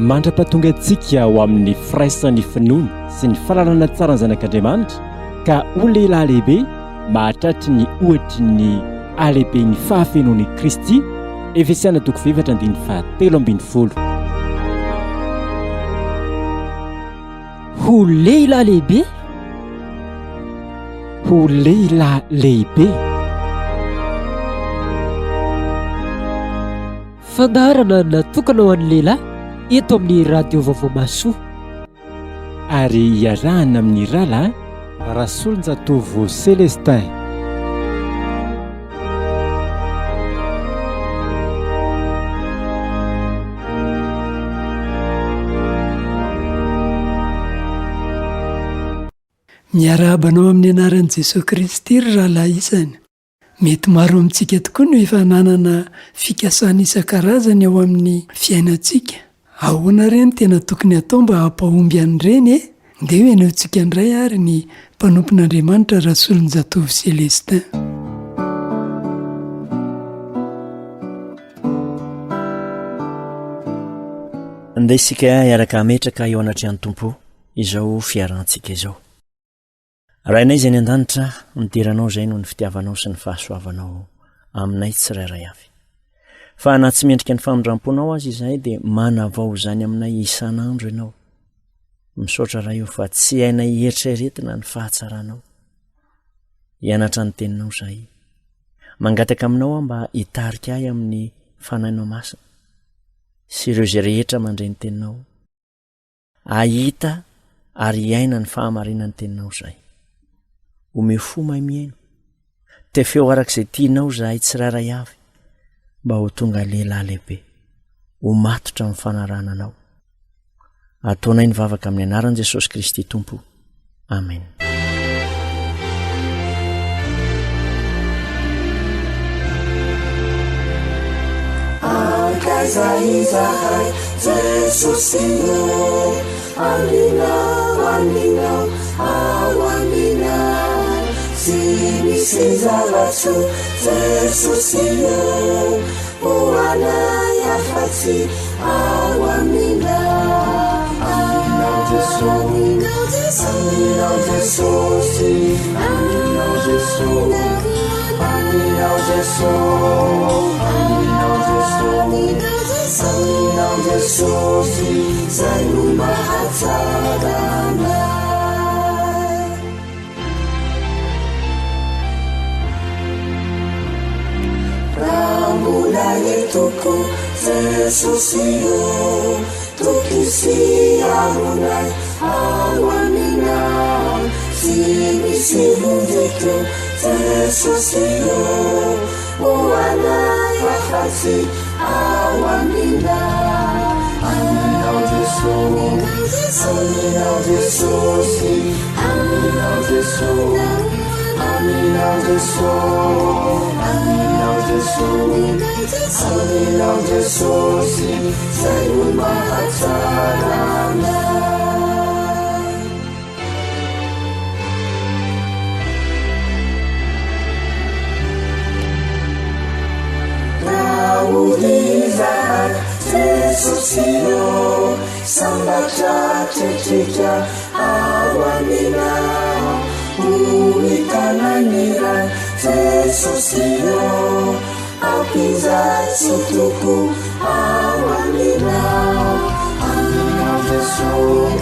Mandra-pahatonga antsika ho amin'ny firaisan'ny finoana sy ny fahalalana tsara ny Zanak'Andriamanitra ka ho lehilahy lehibe mahatratry ny ohatry ny halehiben'ny fahafenoan'i Kristy, Efesiana toko fahefatra andininy fahatelo ambin'ny folo. Ho lehilahy lehibe? Ho lehilahy lehibe. Fandaharana natokana ho an'ny lehilahy eto amin'ny Radio Vaovao Mahasoa. Ary iarahana amin'ny rahalahy Rasolonjatovo Celestin. Miarahaba anao amin'ny anaran'i Jesoa Kristy ry rahalahy isany. Mety maro amintsika tokoa no efa nanana fikasana isan-karazany ao amin'ny fiainantsika. Ahoana re no tena tokony hatao mba hampahomby an'ireny e? Ndeha ho henointsika indray ary ny mpanompon'Andriamanitra Rasolonjatovo Celestin. Andeha isika hiaraka hametraka eo anatrehan'ny Tompo izao fiarahantsika izao. Rainay izay any an-danitra, midera Anao izay noho ny fitiavanao sy ny fahasoavanao aminay tsirairay avy. Fa na tsy mendrika ny famindram-ponao aza izahay dia manavao izany aminay isan'andro Ianao. Misaotra Ray o fa tsy hainay eritreretina ny fahatsaranao. Hianatra ny teninao izahay. Mangataka aminao aho mba hitarika ahy amin'ny fanahinao masina sy ireo izay rehetra mandre ny teninao. Ahita ary hiaina ny fahamarinan'ny teninao izahay. Omeo fo mahay mihaino. Tefeo araka izay tianao izahay tsirairay avy mba ho tonga lehilahy lehibe, ho matotra amin'ny fanarahana anao. Ataonay ny vavaka amin'ny anaran'i Jesosy Kristy Tompo. Amen. Ankaiza izahay Jesosy ô, aminao, aminao, ao aminao, tsy misy zava-tsoa Jesosy ô, ho anay afa-tsy ao aminao, aminao Jesosy, aminao Jesosy, aminao Jesosy, aminao Jesosy, aminao Jesosy, aminao Jesosy, zay no mahatsara anay. Raha mbola eto koa Jesosy ô, toky sy aronay ao aminao, tsy misy vonjy eto Jesosy ô, ho anay afa-tsy ao aminao, aminao Jesosy, aminao Jesosy, aminao Jesosy, aminao Jesosy, aminao Jesosy, aminao Jesosy, zay no mahatsara anay. Sambatra tretrika ao aminao Ho hitanan'ny Ray Jesosy ô Aoka izay tsy toko ao aminao Aminao Jesosy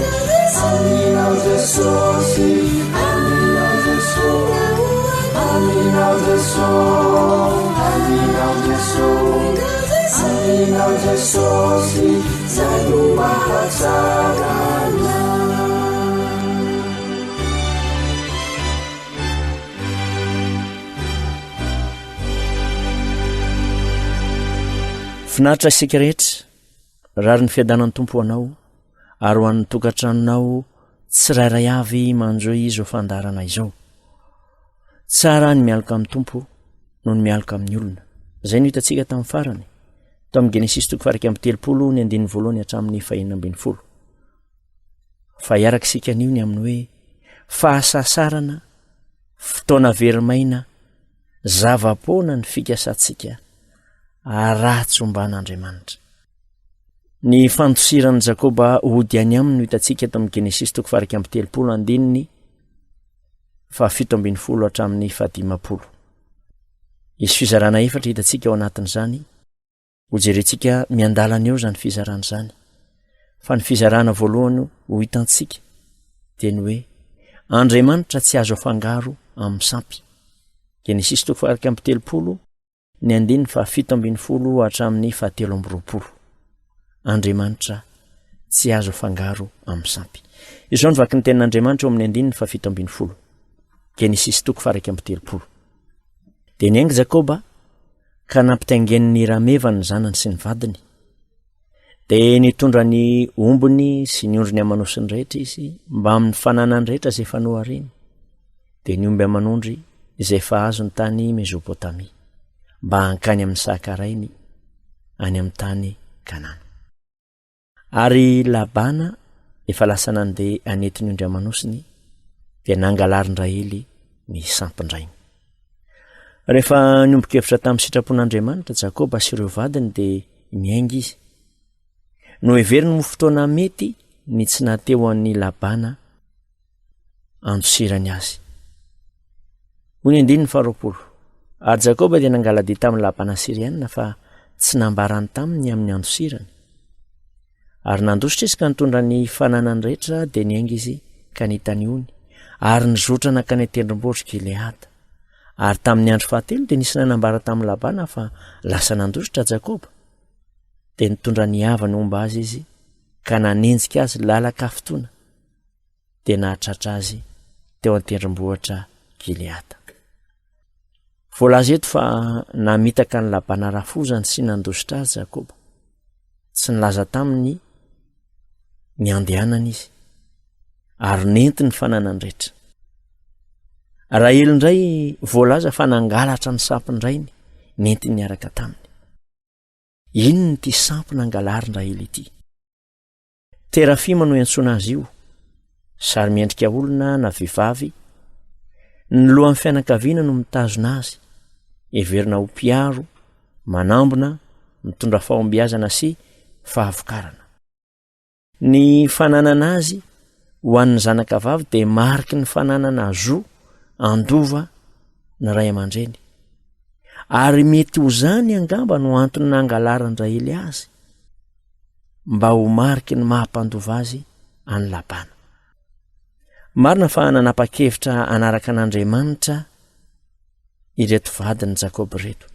Aminao Jesosy Aminao Jesosy Aminao Jesosy Aminao Jesosy Aminao Jesosy Zay no mahatsara anay. Finaritra isika rehetra, rary ny fiadanan'ny Tompo ho anao ary ho an'ny tokantranonao tsirairay avy manjohy izao fandaharana izao. Tsara ny mialoka amin'ny Tompo noho ny mialoka amin'ny olona. Izay no hitantsika tamin'ny farany, tao amin'ny Genesisy toko faha 31 ny andininy voalohany hatramin'ny fahenina ambin'ny folo. Fa hiaraka isika anio ny amin'ny hoe fahasasarana, fotoana very maina, zava-poana ny fikasantsika raha tsy omban'Andriamanitra. Ny fandosiran'i Jakoba hody any aminy no hitantsika eto amin'ny Genesisy toko faha 31 andininy faha 17 hatramin'ny faha-50. Hisy fizarana efatra hitantsika ao anatin'izany. Hojerentsika miandalana eo izany fizarana izany. Fa ny fizarana voalohany ho hitantsika dia ny hoe Andriamanitra tsy azo afangaro amin'ny sampy. Genesisy toko faha 31 ny andininy faha-17 hatramin'ny faha-23. Andriamanitra tsy azo afangaro amin'ny sampy. Izao ny vakin'ny tenin'Andriamanitra eo amin'ny andininy faha-17. Genesisy toko faha-31. Dia niainga Jakoba ka nampitaingeniny rameva ny zanany sy ny vadiny. Dia nitondra ny ombiny sy ny ondriny aman'osiny rehetra izy mbamin'ny fananany rehetra izay efa nohariny, dia ny omby aman'ondry izay efa azony tany Mezopotamia, mba hankany amin'ny sahakarainy any amin'ny tany Kanana. Ary Labana efa lasa nandeha hanety ny ondry aman'osiny, dia nangalarin-dRahely ny sampin-drainy. Rehefa niombon-kevitra tamin'ny sitrapon'Andriamanitra Jakoba sy ireo vadiny dia niainga izy. Noheveriny ho fotoana mety ny tsy nahateo an'i Labana andosirany azy. Hoy ny andininy faharoapolo, Ary Jakoba dia nangala-dia tamin'i Labana Syriana fa tsy nambarany taminy ny amin'ny andosirany. Ary nandositra izy ka nitondra ny fananany rehetra, dia niainga izy ka nita ny ony, ary nizotra nankany an-tendrombohitr'i Gileada. Ary tamin'ny andro fahatelo dia nisy nanambara tamin'i Labana fa lasa nandositra Jakoba. Dia nitondra ny havany homba azy izy ka nanenjika azy lalan-kafotoana, dia nahatratra azy teo an-tendrombohitra Gileada. Voalaza eto fa namitaka an'i Labana rafozany sy nandositra azy Jakoba. Tsy nilaza taminy ny handehanany izy, ary nentiny ny fananany rehetra. Rahely indray voalaza fa nangalatra ny sampin-drainy nentiny niaraka taminy. Inona ity sampy nangalarin-dRahely ity? Terafima no iantsoana azy io, sary miendrika olona na vehivavy. Ny lohan'ny fianakaviana no mitazona azy, heverina ho mpiaro, manambina, mitondra fahombiazana sy fahavokarana. Ny fananana azy ho an'ny zanaka vavy dia mariky ny fananana zo handova ny ray aman-dreny. Ary mety ho izany angamba no antony nangalaran-dRahely azy. mba ho mariky ny maha mpandova azy an'i Labana. Marina fa nanapa-kevitra hanaraka an'Andriamanitra ireto vadin'i Jakoba ireto.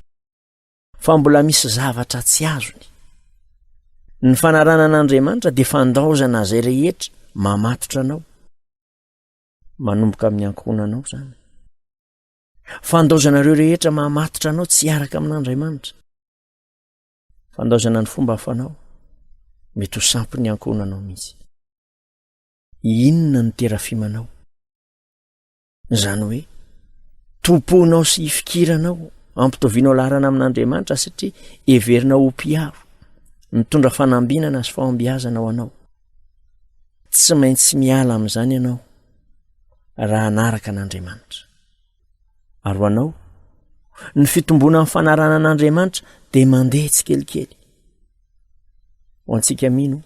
Fa mbola misy zavatra tsy azony. Ny fanarahana an'Andriamanitra dia fandaozana izay rehetra mamatotra anao. Manomboka amin'ny ankohonanao izany. Fandaozana ireo rehetra mamatotra anao tsy hiaraka amin'Andriamanitra. Fandaozana ny fomba fanao, mety ho sampy ny ankohonanao mihitsy. Inona no terafimanao? Izany hoe, tomponao sy ifikiranao, ampitovianao laharana amin'Andriamanitra satria heverinao ho mpiaro, mitondra fanambinana sy fahombiazana ho anao. Tsy maintsy miala amin'izany ianao raha hanaraka an'Andriamanitra. Ary ho anao, ny fitomboana amin'ny fanarahana an'Andriamanitra dia mandeha tsikelikely. Ho antsika mino,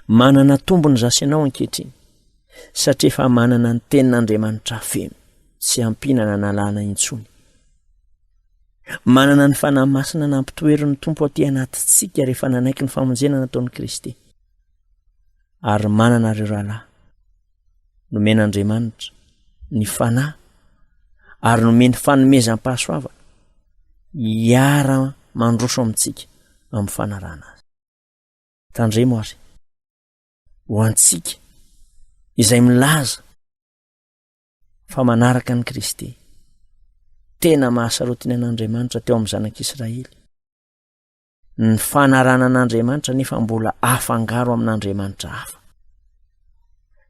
manana tombony izaho sy ianao ankehitriny, satria efa manana ny tenin'Andriamanitra feno, tsy ampiana na nalana intsony. Manana ny Fanahy Masina nampitoherin'ny Tompo aty anatintsika rehefa nanaiky ny famonjena nataon'i Kristy. Ary manana ireo rahalahy Nomen'Andriamanitra ny Fanahy ary nomeny fanomezam-pahasoavana hiara-mandroso amintsika amin'ny fanarahana azy. Tandremo ary ho antsika izay milaza fa manaraka an'i Kristy, tena mahasarotiny an'Andriamanitra teo amin'ny zanak'Israely. Ny fanarahana an'Andriamanitra nefa mbola afangaro amin'Andriamanitra hafa.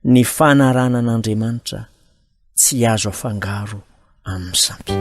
Ny fanarahana an'Andriamanitra tsy azo afangaro amin'ny sampy.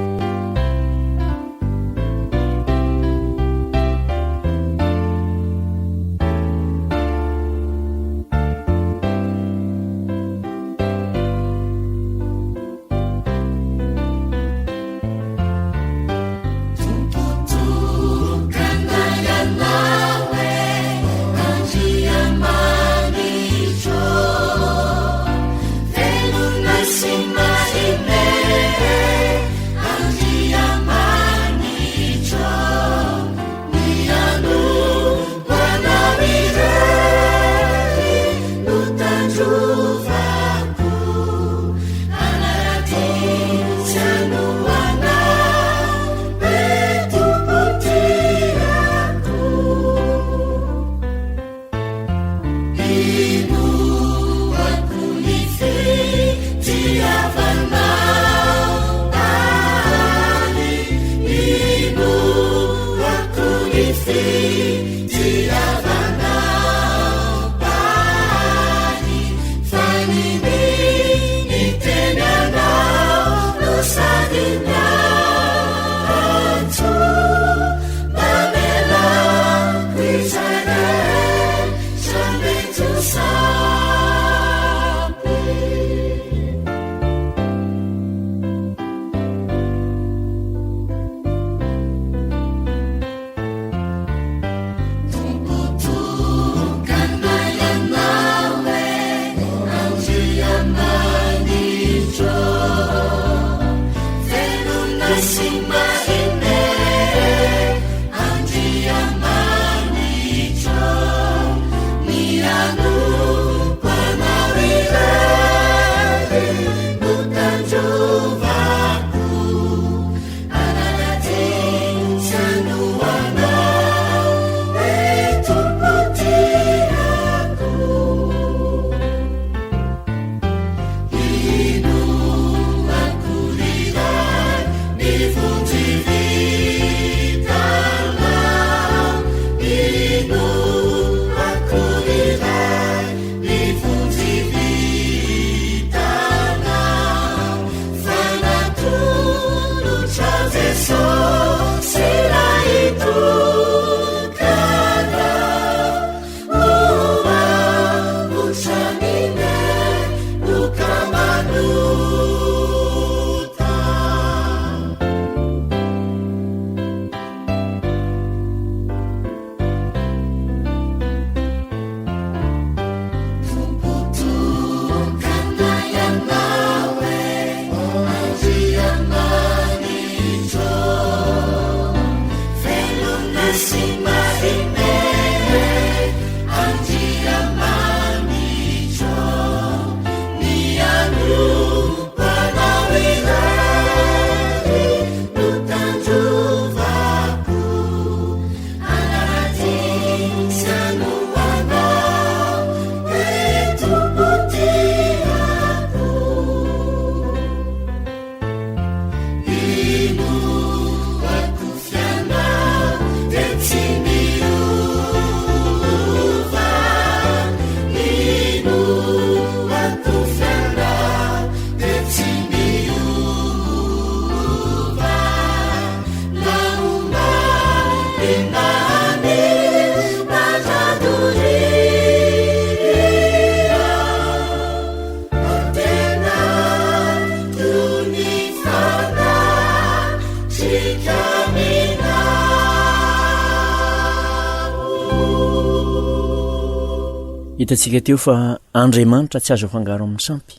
Hitantsika teo fa Andriamanitra tsy azo afangaro amin'ny sampy,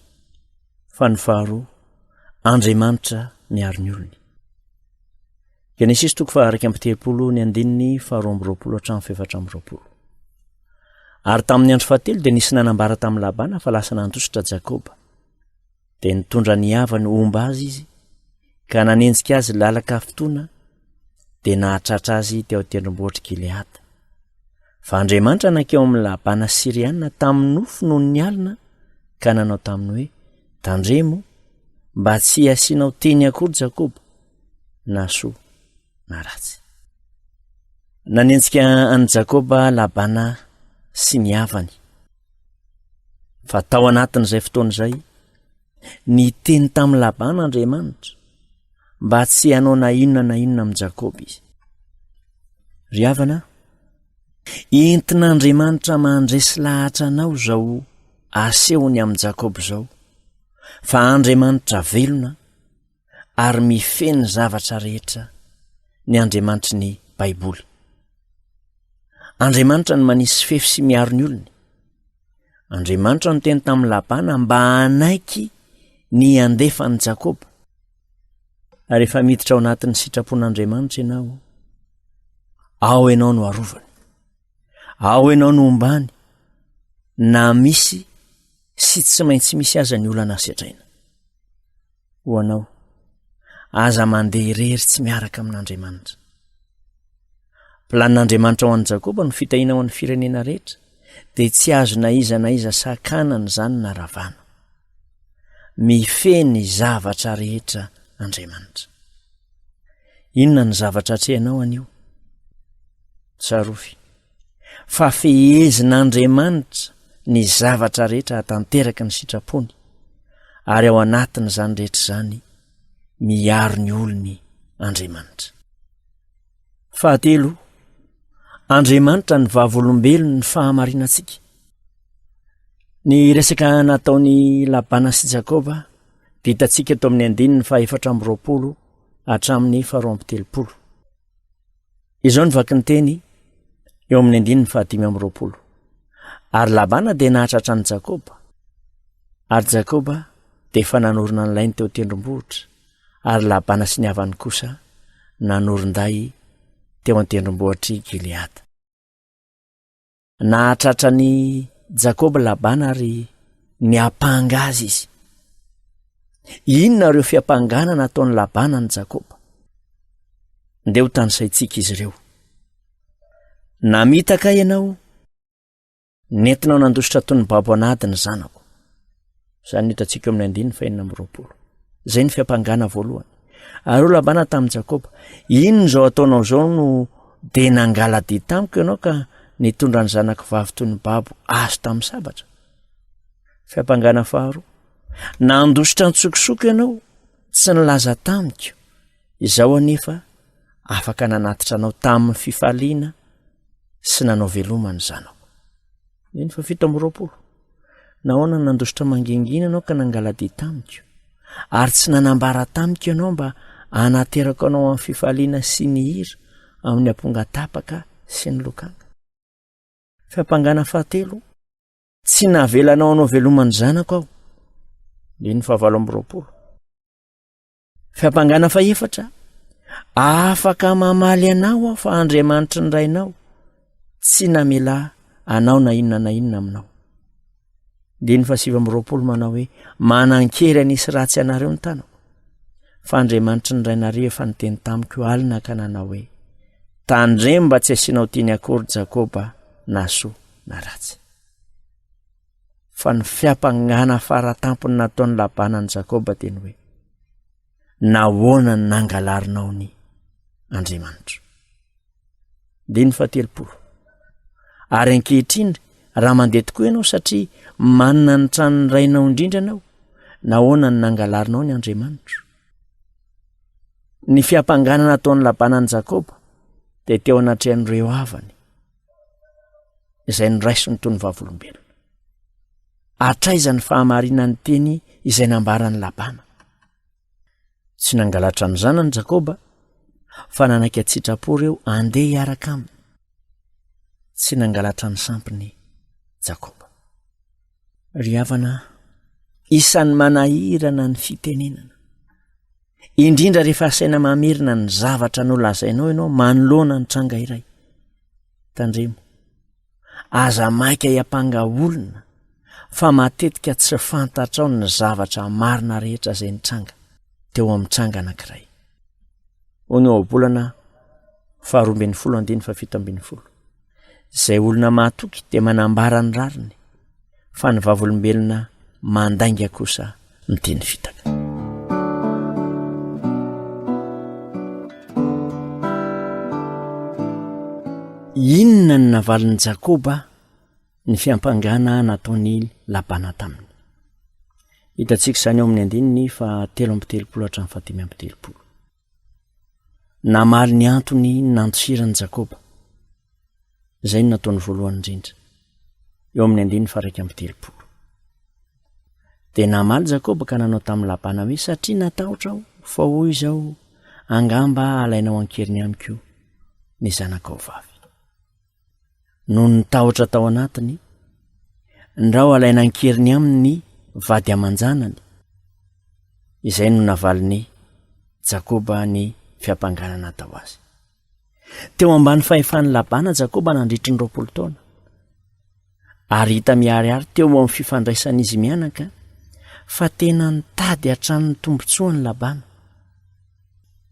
fa ny faharoa, Andriamanitra miaro ny olony. Genesisy toko faha 31 ny andininy faha 22 hatramin'ny faha 24. Ary tamin'ny andro fahatelo dia nisy nanambara tamin'i Labana fa lasa nandositra Jakoba. Dia nitondra ny havany homba azy izy ka nanenjika azy lalaka fotoana dia nahatratra azy teo an-tendrombohitr'i Gileada. Fa Andriamanitra nankeo amin'i Labana Syriana tamin'ny nofy noho ny alina ka nanao taminy hoe, Tandremo mba tsy hasianao teny akory Jakoba na soa na ratsy. Nanenjika an'i Jakoba Labana sy ny havany. Fa tao anatin'izay fotoana izay, niteny tamin'i Labana Andriamanitra mba tsy hanao na inona na inona amin'i Jakoba izy. Ry havana, entin'Andriamanitra mandresy lahatra anao izao asehony amin'i Jakoba izao fa Andriamanitra velona ary mifehy ny zavatra rehetra ny Andriamanitry ny Baiboly. Andriamanitra no manisy fefy sy miaro ny olony. Andriamanitra niteny tamin'i Labana mba hanaiky ny handefa an'i Jakoba. Ary efa miditra ao anatin'ny sitrapon'Andriamanitra ianao, ao ianao no arovany, ao ianao no ombany, na misy sy tsy maintsy misy aza ny olana sedraina. Ho anao, aza mandeha irery tsy miaraka amin'Andriamanitra. Planin'Andriamanitra ho an'i Jakoba no fitahiana ho an'ny firenena rehetra, dia tsy azo na iza na iza sakanana izany na ravana. Mifehy ny zavatra rehetra Andriamanitra. Inona ny zavatra atrehanao anio? Tsarovy fa fehezin'Andriamanitra ny zavatra rehetra hatanteraka ny sitrapony, ary ao anatin'izany rehetra izany miaro ny olony Andriamanitra. Fahatelo, Andriamanitra ny vavolombelon'ny fahamarinantsika. Ny resaka nataon'i Labana sy Jakoba dia hitantsika eto amin'ny andininy faha 24 hatramin'ny faha 32. Izao ny vakin-teny eo amin'ny andininy fahadimy amby 20. Ary Labana dia nahatratra an'i Jakoba, ary Jakoba dia efa nanorina ny lainy teo tendrombohitra. Ary Labana sy ny havany kosa nanorin-day teo an-tendrombohitr'i Gileada. Nahatratra an'i Jakoba Labana ary niampanga azy izy. Inona ireo fiampangana nataon'i Labana an'i Jakoba? Ndeha ho tanisaintsika izy ireo. Namitaka ianao Nentinao nandositra toy ny babo an'ady ny zanako. Izany no hitantsika eo amin'ny andininy fahenina amby 20. Izay ny fiampangana voalohany. Ary hoy Labana tamin'i Jakoba, inona izao ataonao izao no dia nangala-dia tamiko ianao ka nitondra ny zanako vavy toy ny babo azo tamin'ny sabatra? Fiampangana faharoa, nandositra an-tsokosoko ianao, tsy nilaza tamiko. Izao anefa afaka nanatitra anao tamin'ny fifaliana sy nanao veloma ny zanako. Eny fa 27. Nahoana no nandositra mangingina ianao ka nangala-dia tamiko? Ary tsy nanambara tamiko ianao mba hanaterako anao amin'ny fifaliana sy ny hira amin'ny amponga tapaka sy ny lokanga. Fiampangana fahatelo, tsy navelanao hanao veloma ny zanako aho. Andininy fahavalo amby 20. Fiampangana fahefatra, afaka mamaly anao aho fa Andriamanitry ny rainao tsy namela anao na inona na inona aminao. Andininy fahasivy amby 20 manao hoe manan-kery hanisy ratsy anareo ny tanako fa Andriamanitry ny rainareo efa niteny tamiko alina ka nanao hoe tandremo mba tsy asianao teny akory Jakoba na soa na ratsy. Fa ny fiampangana faratampony nataon'i Labana an'i Jakoba dia ny hoe, Nahoana no nangalarinao ny Andriamanitro? Andininy faha-30. Ary ankehitriny, raha mandeha tokoa ianao satria manana ny tranon'ny rainao indrindra ianao, nahoana no nangalarinao ny Andriamanitro? Ny fiampangana nataon'i Labana an'i Jakoba dia teo anatrehan'ireo havany. izay noraisiny toy ny vavolombelona. Hatraiza ny fahamarinan'ny teny izay nambaran'i Labana? Tsy nangalatra ny zanany Jakoba fa nanaiky an-tsitrapo ireo andeha hiaraka aminy. Tsy nangalatra ny sampiny Jakoba. Ry havana, isan'ny manahirana ny fitenenana. Indrindra rehefa asaina mamerina ny zavatra nolazainao ianao manoloana ny tranga iray. Tandremo, aza maika hiampanga olona fa matetika tsy fantatrao ny zavatra marina rehetra izay nitranga teo amin'ny tranga anankiray. Hoy ny ohabolana faharoa ambin'ny folo andininy fahafito ambin'ny folo. Izay olona mahatoky dia manambara ny rariny, fa ny vavolombelona mandainga kosa miteny fitaka. Inona no navalin'i Jakoba ny fiampangana nataon'i Labana taminy? Hitantsika izany ao amin'ny andininy fa 33 hatramin'ny faha 35. Namaly ny antony nandosiran'i Jakoba. Izay no nataony voalohany indrindra. Eo amin'ny andininy faha 31. Dia namaly Jakoba ka nanao tamin'i Labana hoe, Satria natahotra aho, fa hoy izao, angamba halainao an-keriny amiko ny zanakao vavy. Noho ny tahotra tao anatiny, ndrao halaina an-keriny aminy ny vady aman-janany, izay no navalin'i Jakoba ny fiampangana natao azy. Teo ambany fahefan'i Labana Jakoba nandritry ny 20 taona, ary hita miharihary teo amin'ny fifandraisan'izy mianaka fa tena nitady hatrany ny tombontsoany Labana.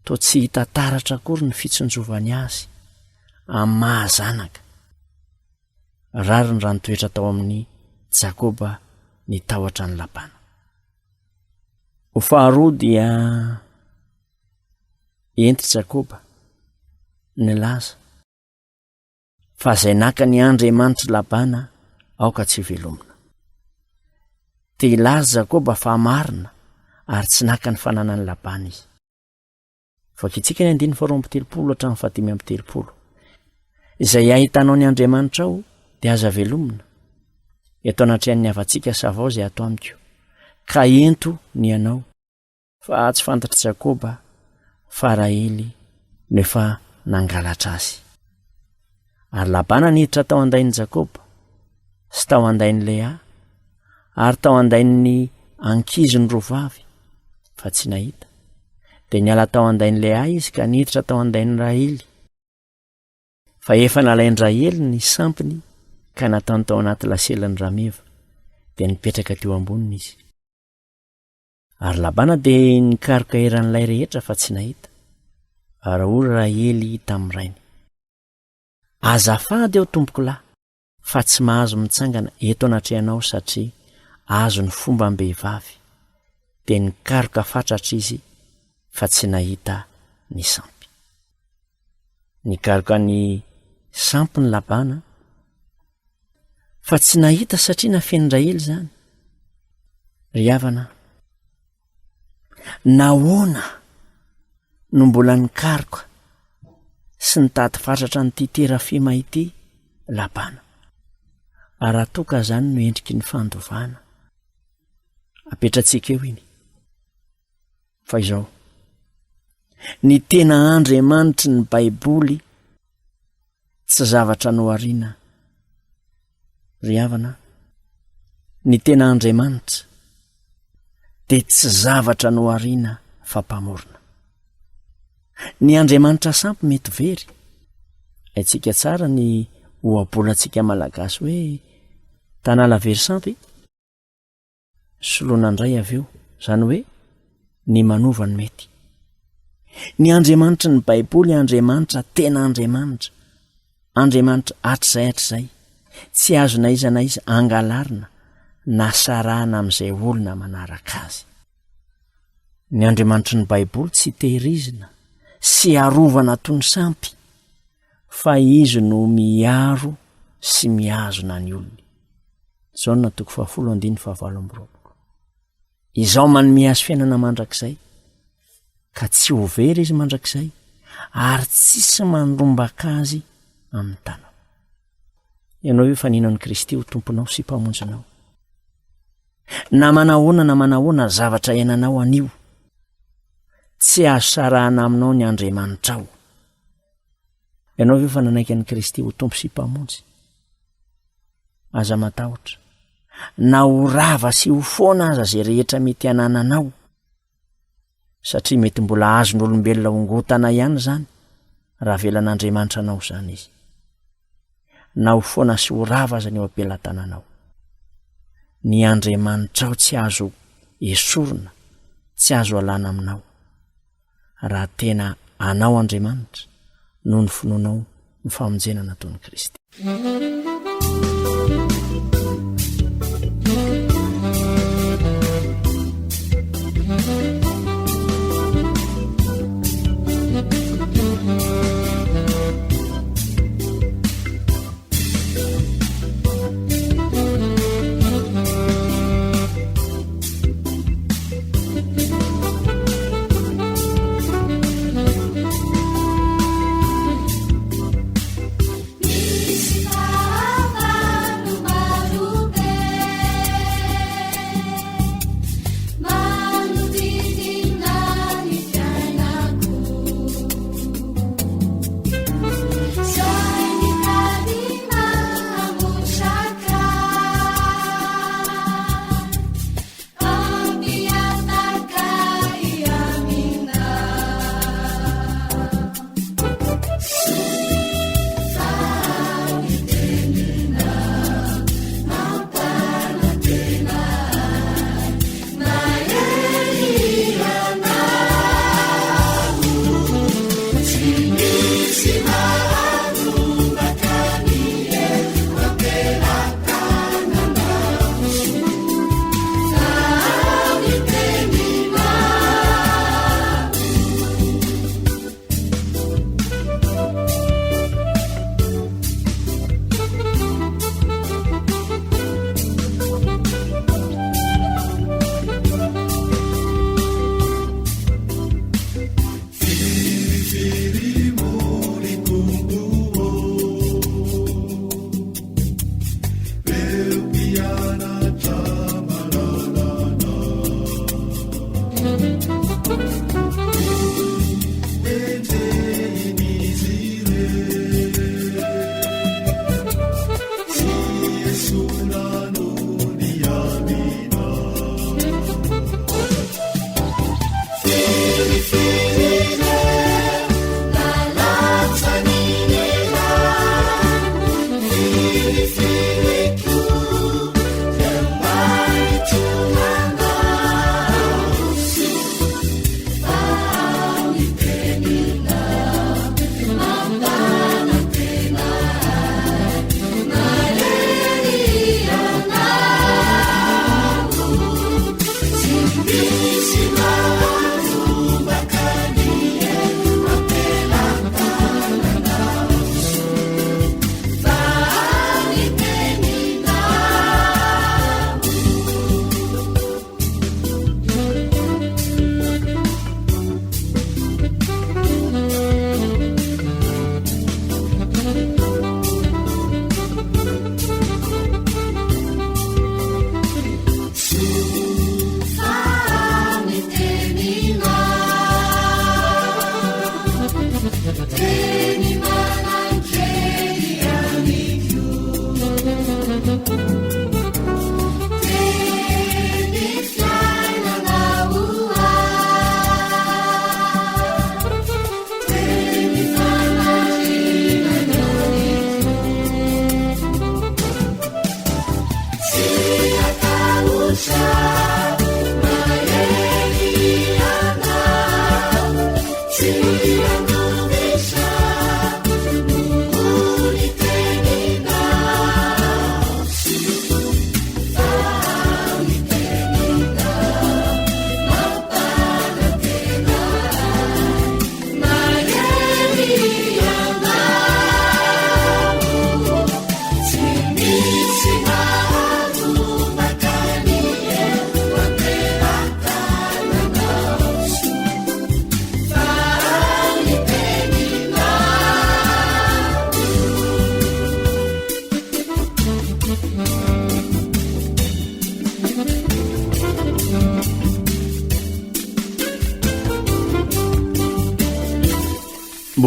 Toa tsy hita taratra akory ny fitsinjovany azy amin'ny maha zanaka. Rariny raha nitoetra tao amin'i Jakoba ny tahotra an'i Labana. Ho faharoa dia enti Jakoba nilaza fa izay naka ny andriamanitr'i Labana aoka tsy velomina. Te hilaza Jakoba fa marina ary tsy naka ny fananan'i Labana izy. Vakintsika ny andininy faharoa amby 30 hatramin'ny fahadimy amby 30. Izay ahitanao ny Andriamanitrao dia aza velomina. Eto anatrehan'ny havantsika savao izay ato amiko, ka ento ny anao. Fa tsy fantatr'i Jakoba fa Rahely no efa nangalatra azy. Ary Labana niditra tao an-dain'i Jakoba sy tao an-dain'i Lea ary tao an-dain'ny ankiziny roa vavy fa tsy nahita. Dia niala tao an-dain'i Lea izy ka niditra tao an-dain'i Rahely. Fa efa nalain-dRahely ny sampiny ka nataony tao anaty laselin'ny rameva, dia nipetraka teo amboniny izy. Ary Labana dia nikaroka eran'ilay rehetra fa tsy nahita. Ary hoy Rahely tamin'ny rainy, Azafady aho tompokolahy, fa tsy mahazo mitsangana eto anatrehanao satria azo ny fombam-behivavy, dia nikaroka fatratra izy fa tsy nahita ny sampy. Nikaroka ny sampy ny Labana fa tsy nahita satria nafenin-dRahely izany. Ry havana, nahoana no mbola nikaroka sy nitady fatratra an'ity terafima ity Labana? Raha toa ka izany no endriky ny fandovana, apetratsika eo iny. Fa izao, ny tena Andriamanitry ny Baiboly tsy zavatra nohariana. Ry havana, ny tena Andriamanitra dia tsy zavatra nohariana fa mpamorona. Ny Andriamanitra sampy mety very. Haintsika tsara ny ohabolantsika malagasy hoe tanala very sampy. Soloina indray avy eo, izany hoe ny manova no mety. Ny Andriamanitry ny Baiboly Andriamanitra tena Andriamanitra, Andriamanitra hatrizay hatrizay, tsy azo na iza na iza angalarina na sarahana amin'izay olona manaraka azy. Ny Andriamanitry ny Baiboly tsy tehirizina sy arovana toy ny sampy, fa Izy no miaro sy mihazona ny olony. Jaona toko fahafolo andininy fahavalo amby roapolo. Izaho manome azy fiainana mandrakizay, ka tsy ho very izy mandrakizay, ary tsisy mandrombaka azy amin'ny tanako. Ianao io fa nino an'i Kristy ho Tomponao sy Mpamonjinao. Na manahoana na manahoana zavatra iainanao anio, tsy azo sarahana aminao ny Andriamanitrao. Ianao ve efa nanaiky an'i Kristy ho Tompo sy Mpamonjy? Aza matahotra. Na ho rava sy ho foana aza izay rehetra mety hanananao, satria mety mbola azon'olombelona hongotana ihany izany raha avelan'Andriamanitra anao izany izy. Na ho foana sy ho rava aza ny eo am-pelatananao. Ny Andriamanitrao tsy azo esorina, tsy azo alana aminao. raha tena anao Andriamanitra noho ny finoanao ny famonjena nataon'i Kristy.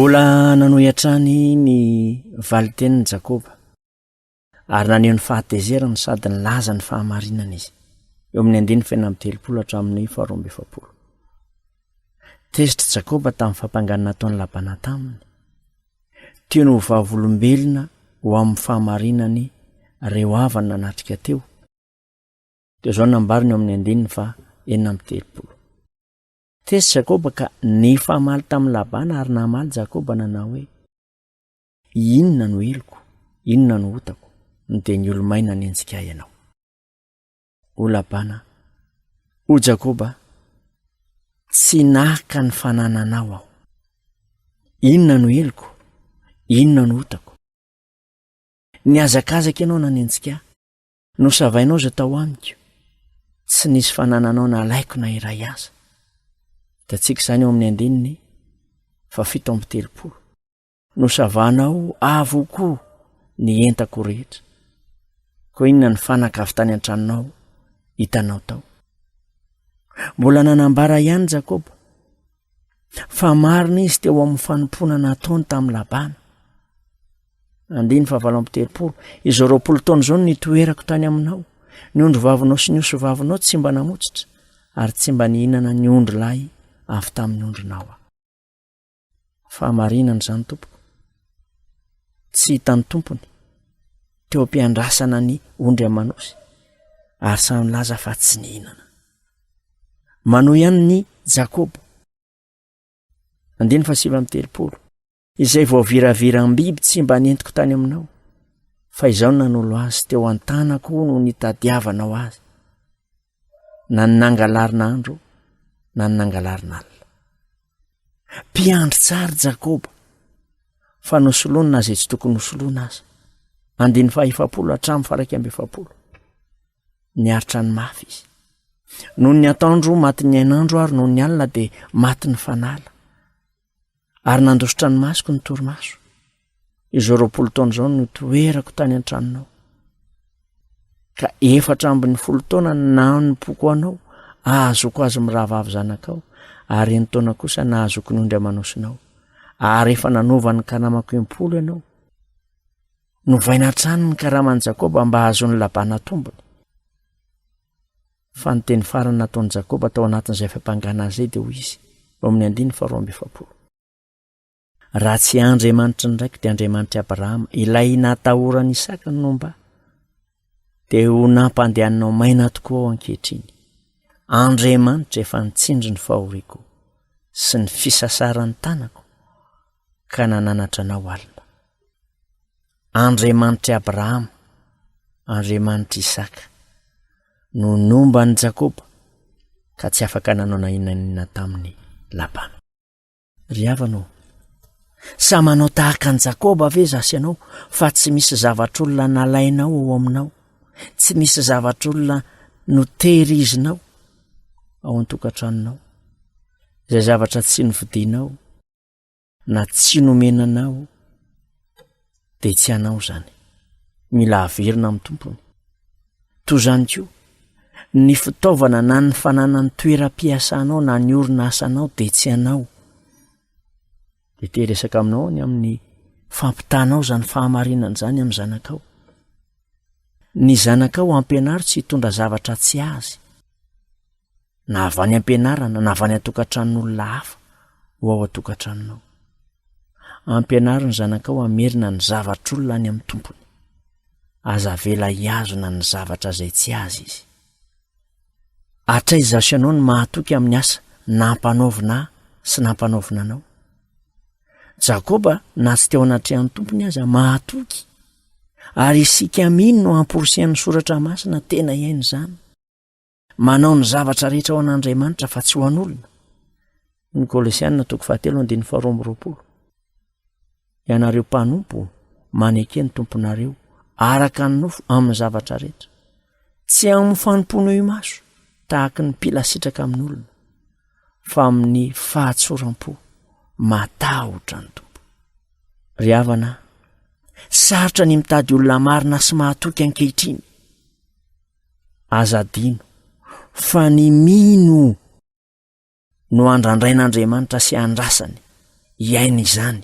Mbola nanohy hatrany ny valin-tenin'i Jakoba ary naneho ny fahatezerany sady nilaza ny fahamarinana izy. Eo amin'ny andininy fahenina amby 30 hatramin'ny faharoa amby 40. Tezitra Jakoba tamin'ny fampangana nataon'i Labana taminy. Tiany ho vavolombelona ho amin'ny fahamarinany ireo havany nanatrika teo. Dia izao no nambariny eo amin'ny andininy faha 36. Tezitra Jakoba ka nifamaly tamin'i Labana ary namaly Jakoba nanao hoe, Inona no heloko, inona no otako, no dia niolomay nanenjika ahy ianao? O Labana, o Jakoba, tsy naka ny fanananao aho. Inona no heloko, inona no otako? Nihazakazaka ianao nanenjika ahy, Nosavainao izay tao amiko, tsy nisy fanananao nalaiko na iray aza. Hitantsika izany eo amin'ny andininy fa 37. Nosavanao avokoa ny entako rehetra. Koa inona ny fanaka avy tany an-tranonao hitanao tao? Mbola nanambara ihany Jakoba fa marina izy teo amin'ny fanompoana nataony tamin'i Labana. Andininy fahavalo amby 30. Izao 20 taona izao no nitoerako tany aminao. Ny ondry vavinao sy ny osy vavinao tsy mba namotsitra, ary tsy mba nihinana ny ondry lahy avy tamin'ny ondrinao aho. Fahamarinana izany tompoko. Tsy hitan'ny tompony teo am-piandrasana ny ondry aman'osy ary samy nilaza fa tsy nihinana. Manohy ihany ny Jakoba. Andininy faha 39. Izay voaviraviram-biby tsy mba nentiko tany aminao, fa izaho nanolo azy teo an-tanako no nitadiavanao azy, na ny nangalarina andro na ny nangalarina alina. Mpiandry tsara Jakoba, fa nosoloana na izay tsy tokony hosoloana aza. Andininy faha-40 hatramin'ny faha-41. Niaritra ny mafy izy. Noho ny atoandro matin'ny hainandro ary noho ny alina dia matin'ny fanala. Ary nandositra ny masoko ny torimaso. Izao 20 taona izao no toerako tany an-tranonao. Ka 14 taona nanompoako anao, ahazoako azy mirahavavy zanakao, ary enin-taona kosa nahazoako ny ondry aman'osinao. Ary efa nanova ny karamako impolo ianao. Novaina hatrany ny karaman'i Jakoba mba hahazoan'i Labana tombony. Fa ny teny farany nataon'i Jakoba tao anatin'izay fiampangana azy izay dia hoy izy, eo amin'ny andininy faharoa amby 40. Raha tsy Andriamanitry ny raiko dia Andriamanitr'i Abrahama, ilay natahoran'i Isaka no nomba ahy, dia ho nampandehaninao maina tokoa aho ankehitriny. Andriamanitra efa nitsindry ny fahoriako sy ny fisasaran'ny tanako ka nananatra anao alina. Andriamanitr'i Abrahama, Andriamanitr'i Isaka, no nomba an'i Jakoba ka tsy afaka nanao na inona na inona taminy Labana. Ry havana ô, sa manao tahaka an'i Jakoba ve izaho sy ianao fa tsy misy zavatr'olona nalainao ao aminao, tsy misy zavatr'olona notehirizinao ao an-tokantranonao, izay zavatra tsy novidianao na tsy nomena anao dia tsy anao izany, mila averina amin'ny tompony. Toy izany koa, ny fitaovana na ny fananan'ny toeram-piasanao na ny orinasanao dia tsy anao. Dia te hiresaka aminao ny amin'ny fampitanao izany fahamarinana izany amin'ny zanakao. Ny zanakao ampianaro tsy hitondra zavatra tsy azy. Na avy any am-pianarana na avy any an-tokantranon'olona hafa ho ao an-tokantranonao. Ampianaro ny zanakao hamerina ny zavatr'olona any amin'ny tompony. Aza avela hihazona ny zavatra izay tsy azy izy. Hatraiza izaho sy ianao no mahatoky amin'ny asa nampanaovina ahy sy nampanaovina anao? Jakoba na tsy teo anatrehan'ny Tompony aza mahatoky. Ary isika mino no amporisihan'ny soratra masina tena hiaina izany. Manao ny zavatra rehetra ho an'Andriamanitra fa tsy ho an'olona. Ny Kolosiana toko fahatelo andininy faharoa amby 20. Ianareo mpanompo, maneke ny tomponareo araka ny nofo amin'ny zavatra rehetra. Tsy amin'ny fanompoana eo imaso, tahaka ny mpila sitraka amin'olona, fa amin'ny fahatsoram-po matahotra ny Tompo. Ry havana, sarotra ny mitady olona marina sy mahatoky ankehitriny. Aza adino fa ny mino no andrandrain'Andriamanitra sy andrasany hiaina izany.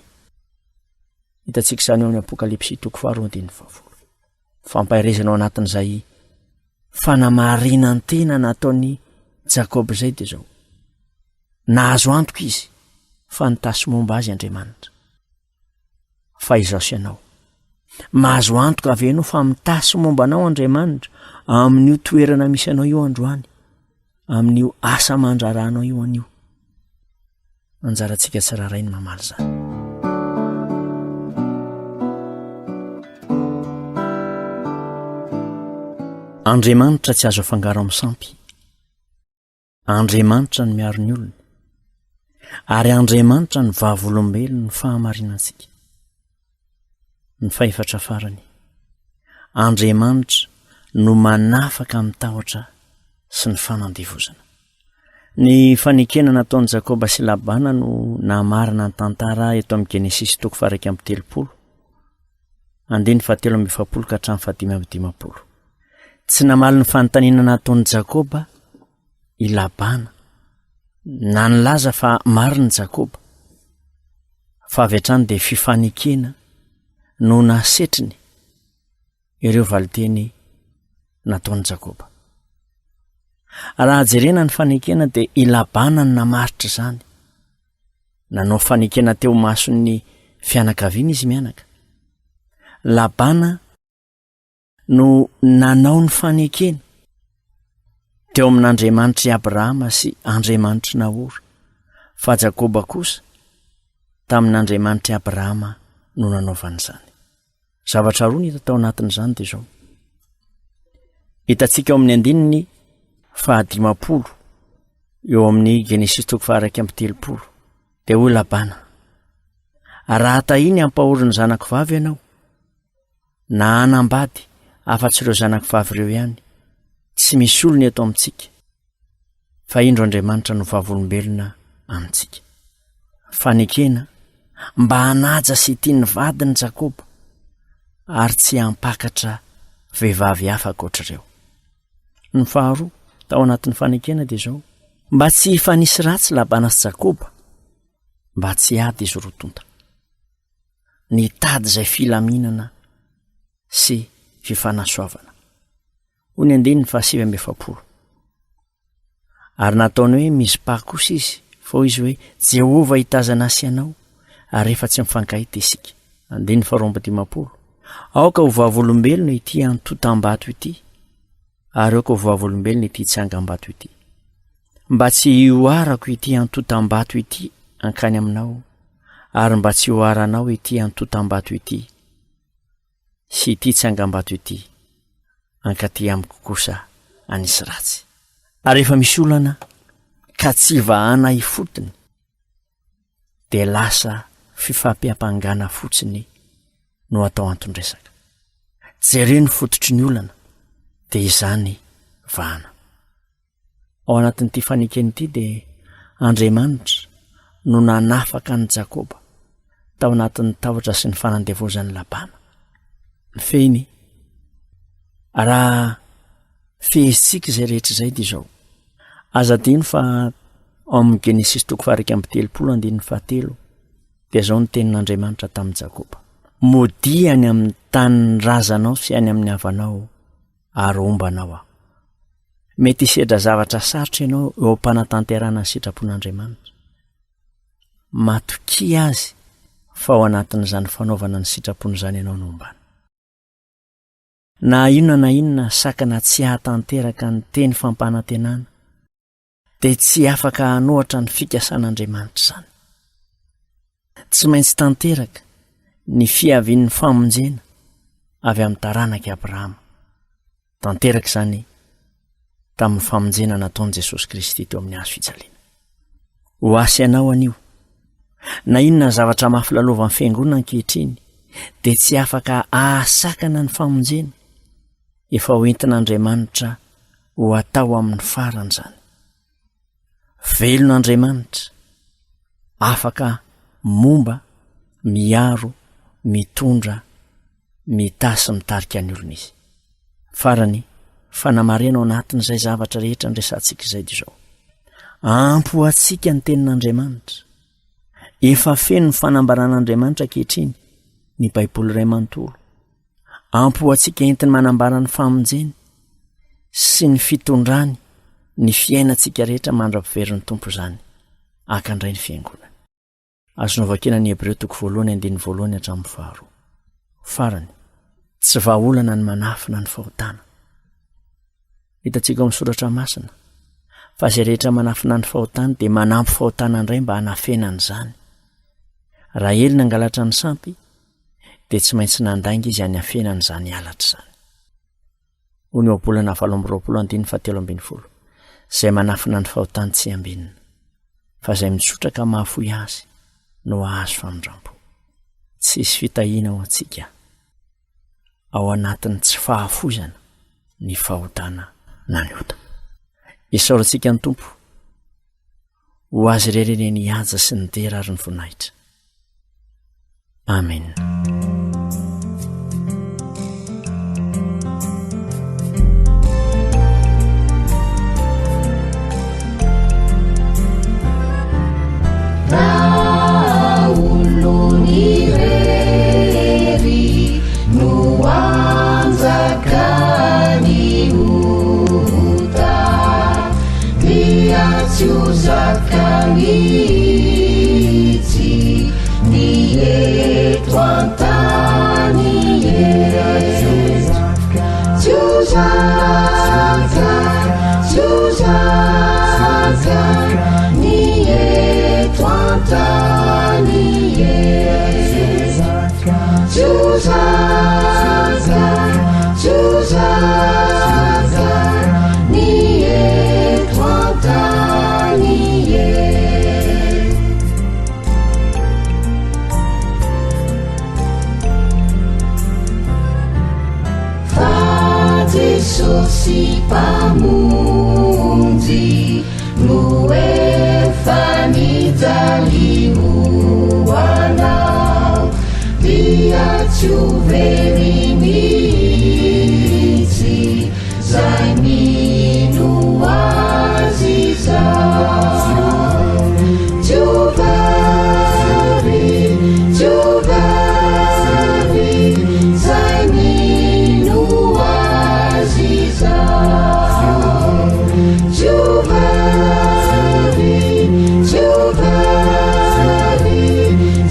Hitantsika izany eo amin'ny Apokalypsy toko faharoa andininy fahafolo. Fampaherezana ao anatin'izay fanamarinan-tena nataon'i Jakoba izay dia izao. Nahazo antoka izy fa nitasy momba azy Andriamanitra. Fa izaho sy ianao. Mahazo antoka ve ianao fa mitasy momba anao Andriamanitra amin'io toerana misy anao io androany, amin'io asa aman-draharahanao io anio? Anjarantsika tsirairay ny mamaly izany. Andriamanitra tsy azo afangaro amin'ny sampy. Andriamanitra no miaro ny olony, ary Andriamanitra no vavolombelon'ny fahamarinantsika. Ny fahefatra farany, Andriamanitra no manafaka amin'ny tahotra sy ny fanandevozana. Ny fanekena nataon'i Jakoba sy Labana no nahamarina ny tantara eto amin'ny Genesisy toko faha-31, andininy fahatelo amby 40 ka hatramin'ny faha-55. Tsy namaly ny fanontaniana nataon'i Jakoba i Labana, na nilaza fa marina i Jakoba, fa avy hatrany dia fifanekena no nasetriny ireo valinteny nataon'i Jakoba. Raha jerena ny fanekena dia i Labana no namaritra izany. Nanao fanekena teo mason'ny fianakaviana izy mianaka. Labana no nanao ny fanekena teo amin'Andriamanitr'i Abrahama sy Andriamanitr'i Nahora, fa Jakoba kosa tamin'Andriamanitr'i Abrahama no nanaovany izany. Zavatra roa ny hita tao anatin'izany dia izao. Hitantsika ao amin'ny andininy faha-50 eo amin'ny Genesisy toko faha-31 dia hoy Labana, raha tahiny hampahory ny zanako vavy ianao, na hanambady afa-tsy ireo zanako vavy ireo ihany, tsy misy olona eto amintsika, fa indro Andriamanitra no vavolombelona amintsika. Fanekena mba hanaja sy hitia ny vadiny Jakoba ary tsy hampakatra vehivavy hafa ankoatr'ireo. Ny faharoa tao anatin'ny fanekena dia izao, mba tsy hifanisy ratsy Labana sy Jakoba, mba tsy hiady izy roa tonta. Nitady izay filaminana sy fifanasoavana. Hoy ny andininy faha-49. Ary nataony hoe Mizpa kosa izy, fa hoy izy hoe, Jehovah hitazana ahy sy ianao, ary rehefa tsy mifankahita isika. Andininy faha-52. Aoka ho vavolombelona ity antontam-bato ity, ary aoka ho vavolombelona ity tsangam-bato ity. Mba tsy hihoarako ity antontam-bato ity hankany aminao, ary mba tsy hihoaranao ity antontam-bato ity sy ity tsangam-bato ity hankaty amiko kosa hanisy ratsy. Ary rehefa misy olana ka tsy vahana ifotony dia lasa fifampiampangana fotsiny no atao anton-dresaka. Jereo ny fototry ny olana dia izany vahana. Ao anatin'ity fanekena ity dia Andriamanitra no nanafaka an'i Jakoba tao anatin'ny tahotra sy ny fanandevozan'i Labana. Ny fehiny, raha fehezintsika izay rehetra izay dia izao. Aza adino fa ao amin'ny Genesisy toko faha-31 andininy fahatelo dia izao ny tenin'Andriamanitra tamin'i Jakoba. Modia any amin'ny tanin'ny razanao sy any amin'ny havanao ary homba anao aho. Mety hisedra zavatra sarotra ianao eo am-panatanterahana ny sitrapon'Andriamanitra. Matokia Azy fa ao anatin'izany fanaovana ny sitrapony izany ianao no ombany. Na inona na inona sakana tsy hahatanteraka ny teny fampanantenana, dia tsy afaka hanohatra ny fikasan'Andriamanitra izany. Tsy maintsy tanteraka ny fiavian'ny famonjena avy amin'ny taranak'i Abrahama. Tanteraka izany tamin'ny famonjena nataon'i Jesosy Kristy teo amin'ny hazo fijaliana. Ho ahy sy ianao anio, na inona ny zavatra mafy lalovan'ny fiangonana ankehitriny, dia tsy afaka ahasakana ny famonjena efa ho entin'Andriamanitra ho atao amin'ny farany izany. Velona Andriamanitra, afaka momba, miaro, mitondra, mitahy sy mitarika ny olona izy. Farany, fanamarihana ao anatin'izay zavatra rehetra niresahantsika izay dia izao. Ampy ho antsika ny tenin'Andriamanitra. Efa feno ny fanambaran'Andriamanitra ankehitriny ny Baiboly iray manontolo. Ampy ho antsika entiny manambara ny famonjeny sy ny fitondrany ny fiainantsika rehetra mandra-piverin'ny Tompo izany haka indray ny fiangonana. Azonao vakiana ny Hebreo toko voalohany andininy voalohany hatramin'ny faharoa. Farany, tsy vahaolana ny manafina ny fahotana. Hitantsika ao amin'ny soratra masina fa izay rehetra manafina ny fahotany dia manampy fahotana indray mba hanafenana izany. Rahely nangalatra ny sampy dia tsy maintsy nandainga izy hanafenana izany halatra izany. Hoy ny Ohabolana 28 andininy fahatelo ambin'ny folo, Izay manafina ny fahotany tsy ambinina, fa izay mitsotra ka mahafoy azy no hahazo famindrampo. Tsy hisy fitahiana ho antsika ao anatin'ny tsy fahafoizana ny fahotana na ny ota. Isaorantsika ny Tompo Ho azy irery anie ny haja sy ny dera ary ny voninahitra. Amen. Tsy ho zaka mihitsy ny eto an-tany eto. Tsy ho zaka, tsy ho zaka ny eto an-tany eto. Tsy ho zaka, tsy ho zaka ny eto an-tany eto. Fa Jesosy Mpamonjy no efa nijaly ho anao, dia tsy ho very mihitsy zay mino azy izao. Tsy ho very, tsy ho very zay mino azy izao. Tsy ho very, tsy ho very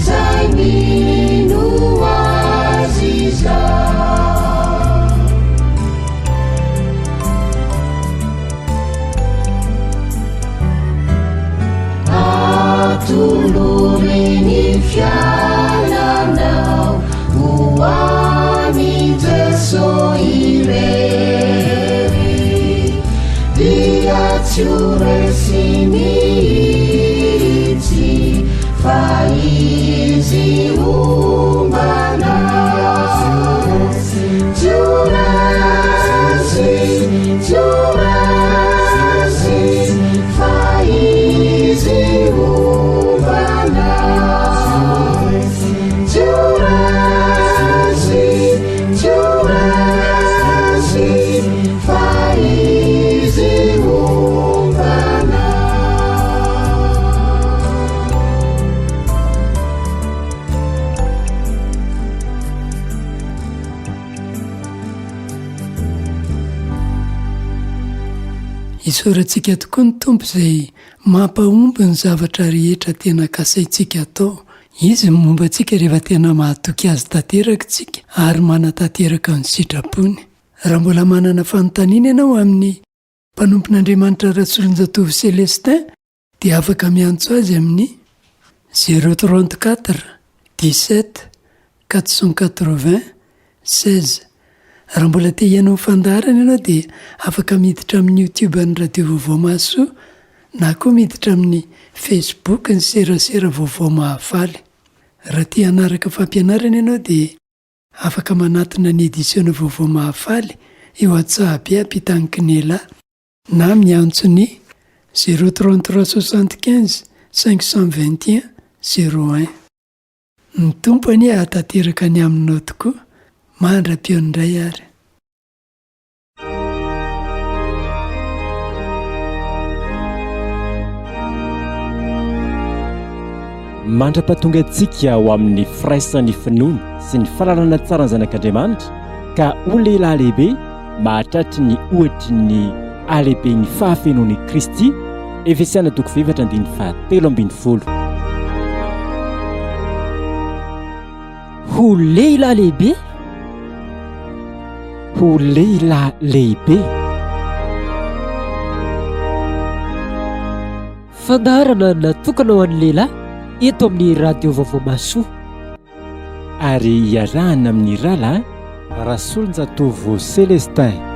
zay mino azy izao. Atolory ny fiainanao ho an'i Jeso irery, dia tsy ho resy mihitsy fa Izy homba anao. Tsy ho resy, tsy ho resy fa Izy homba anao. Tsy ho resy, tsy ho resy fa Izy homba anao. Isaorantsika tokoa ny Tompo izay mampahomby ny zavatra rehetra tena kasaintsika atao. Izy no momba antsika rehefa tena mahatoky Azy tanteraka isika ary manatanteraka ny sitrapony. Raha mbola manana fanontaniana ianao amin'ny mpanompon'Andriamanitra Rasolonjatovo Celestin dia afaka miantso azy amin'ny zéro 34. 17 480 16. Raha mbola te hihaino ny fandaharana ianao dia afaka miditra amin'ny youtube an'ny Radio Vaovao Mahasoa na koa miditra amin'ny facebook ny serasera Vaovao Mahafaly. Raha te hanaraka fampianarana ianao dia afaka manatona ny edisiona Vaovao Mahafaly eo Antsahabe ampitan'ny Cnela na miantso ny 033 75 521 01. Ny Tompo anie hahatanteraka ny aminao tokoa, mandra-peo indray ary. Mandra-pahatonga antsika ho amin'ny firaisan'ny finoana sy ny fahalalana tsara ny Zanak'Andriamanitra ka ho lehilahy lehibe mahatratry ny ohatry ny halehiben'ny fahafenoan'i Kristy, Efesiana toko fahefatra andininy fahatelo ambin'ny folo. Ho lehilahy lehibe? Ho lehilahy lehibe. Fandaharana natokana ho an'ny lehilahy eto amin'ny Radio Vaovao Mahasoa. Ary iarahana amin'ny rahalahy Rasolonjatovo Celestin.